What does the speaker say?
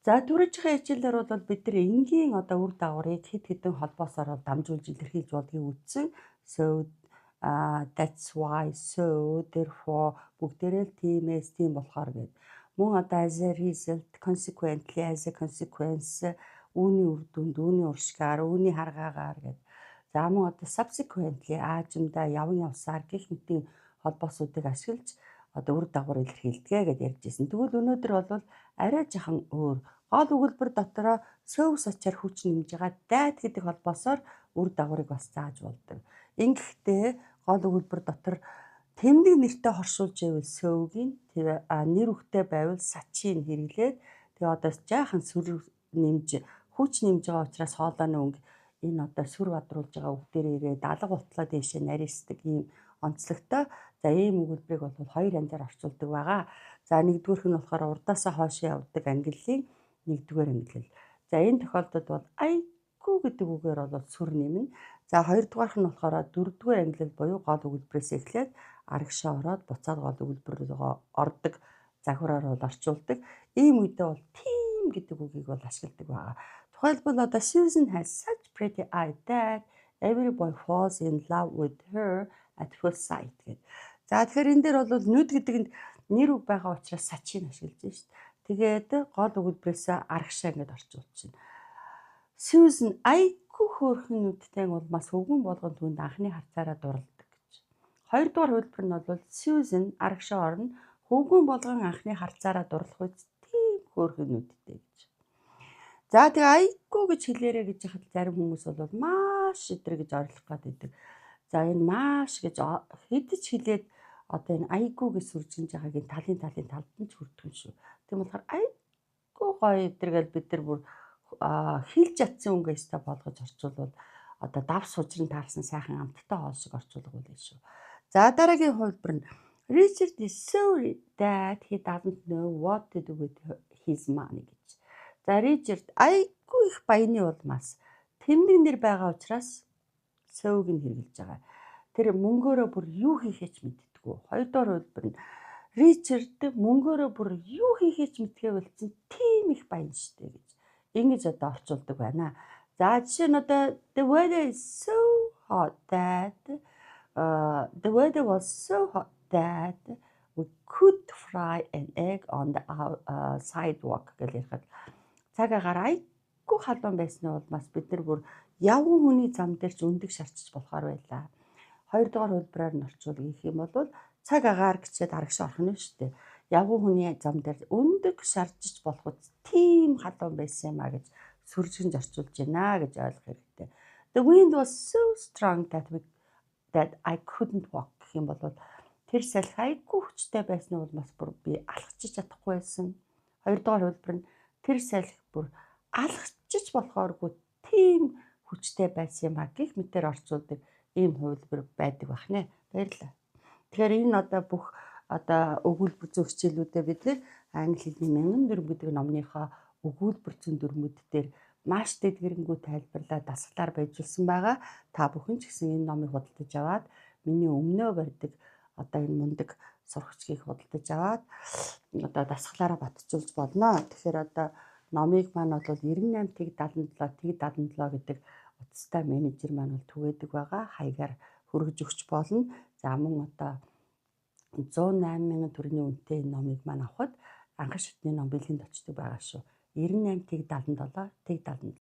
За, түрүүчийн хичээлээр бол бид нар энгийн одоо үр дагаврыг хэд хэдэн холбоосоор бол дамжуулж илэрхийлж болдгийг үзсэн. So, that's why, so, therefore, бүгдээрээ л тиймээс, тийм болохоор гээд. Мөн одоо as a result, consequently, as a consequence, үүний үр дүнд, үүний уршгаар, үүний харгаагаар гээд. За, мөн одоо subsequently, аажимдаа, яван явсаар гэх мэтийн холбоосуудыг ашиглаж одоо үр дагавар илэрхийлдэг гэдээ ярьж ирсэн. Тэгвэл өнөөдөр бол арай жаахан өөр, гол өгүүлбэр дотороо so, such-аар хүч нэмж байгаа that гэдэг холбоосоор үр дагаврыг бас зааж болдог. Ингэхдээ гол өгүүлбэр дотор тэмдэг нэртэй хоршуулж байвал so-гийн, тэгээ нэр үгтэй байвал such-ийг хэрэглээд, тэгээ одоо жаахан сүр нэмж, хүч нэмж байгаа учраас хоолойны өнгө энэ одоо сүр бадруулж байгаа үг дээр ирээд алга утлаа дээшээ нарийсдаг ийм онцлогтой. За, ийм өгүүлбэрийг бол хоёр янзаар орчуулдаг байгаа. За, нэгдүгээрх нь болохоор урдаасаа хойшоо явдаг ангиллын нэгдүгээр ангилал. За, энэ тохиолдолд бол айгүй гэдэг үгээр бол сүр нэмнэ. За, хоёрдугаарх нь болохоор дөрөвдүгээр ангилал буюу гол өгүүлбэрээс эхлээд арагшаа ороод буцаад гол өгүүлбэр рүү ордог загвараар бол орчуулдаг. Ийм үедээ бол тийм гэдэг үгийг бол ашигладаг байгаа. Тухайлбал одоо "Susan has such pretty eye that every boy falls in love with her at first sight" гэдэг. За, тэгэхээр энэ дээр бол нүд гэдэг нь нэр үг байгаа учраас such-ийг ашиглаж байна шүү дээ. Тэгээд гол өгүүлбэрээс арагшаа ингэж орчуулчихна. Susan айгүй хөөрхөн нүдтэй улмаас хөвгүүн болгон түүнд анхны харцаараа дурладаг гэж. Хоёрдугаар хувилбар нь бол Susan арагшаа орно, хөвгүүн болгон анхны харцаараа дурлах үз тийм хөөрхөн нүдтэй гэж. За, тэгээ айгүй гэж хэлээрэ гэж яхад зарим хүмүүс бол маш эдэр гэж орлох гээд байдаг. За, энэ маш гэж хэдэж хэлээд одоо энэ айгүй гэж сүржигнэж байгааг энэ талын талын талд нь ч хүрдэг юм шүү. Тийм болохоор айгүй гоё эдэр гэж бид нар бүр хэлж чадсан өнгө өстой болгож орчуулвал одоо дав сужран таарсан сайхан амттай хоол шиг орчуулга үлээ шүү. За, дараагийн хувилбар нь "Richard is so rich that he doesn't know what to do with his money" гэж. За, Ричард айгүй их баяны улмаас, тэмдэг нэр байгаа учраас so-г нь хэрэглэж байгаа. Тэр мөнгөөрөө бүр юу хийхээ ч мэддэггүй. Хоёрдугаар хувилбар нь Ричард мөнгөөрөө бүр юу хийхээ ч мэдгээ болсон, тийм их баян штэ гэж. Ингэж одоо орчуулдаг байна. За, жишээ нь одоо the weather was so hot that we could fry an egg on the sidewalk" гэж ярихад цаг агаар айгүй халуун байсны улмаас бид нар бүр явган хүний зам дээр ч өндөг шарчиж болохоор байлаа. Хоёрдугаар хувилбараар нь орчуул гэх юм бол цаг агаар гэчээд арагш орох нь шүү дээ. Явган хүний зам дээр өндөг шаржиж болох тийм халуун байсан юм а гэж сүржигнж орчуулж байна гэж ойлгох хэрэгтэй. "The wind was so strong that I couldn't walk" гэх юм бол тэр салхи айгүй хүчтэй байсны улмаас бүр би алхчих чадахгүй байсан. Хоёрдугаар хувилбар нь тэр салхи бүр алхчих болохооргүй тийм хүчтэй байсан юм а гэх мэтээр орчуулдаг ийм хувилбар байдаг байх нэ. Баярлалаа. Тэгэхээр энэ одоо бүх одоо өгүүлбэр зүйн хичээлүүдээ бид нэр англи хэлний 1004 гэдэг номныхоо өгүүлбэр зүйн дүрмүүд дээр маш дэлгэрэнгүй тайлбарлаа, дасгалаар байжуулсан байгаа. Та бүхэн ч гэсэн энэ номыг худалдаж аваад, миний өмнөө барьдаг одоо энэ мундаг сурагчгийг худалдаж аваад одоо дасгалаараа батжуулж болно. Тэгэхээр одоо номыг маань бол 98 тэг 77 тэг 77 гэдэг утастай менежер маань бол түгээдэг байгаа. Хаягаар хүргэж өгч болно. За, мөн одоо 108 мянган төгрөгийн үнэтэй энэ номыг маань авахад анхан шатны ном бэлгэнд очдог байгаа шүү. 98 тэг 77 тэг 77.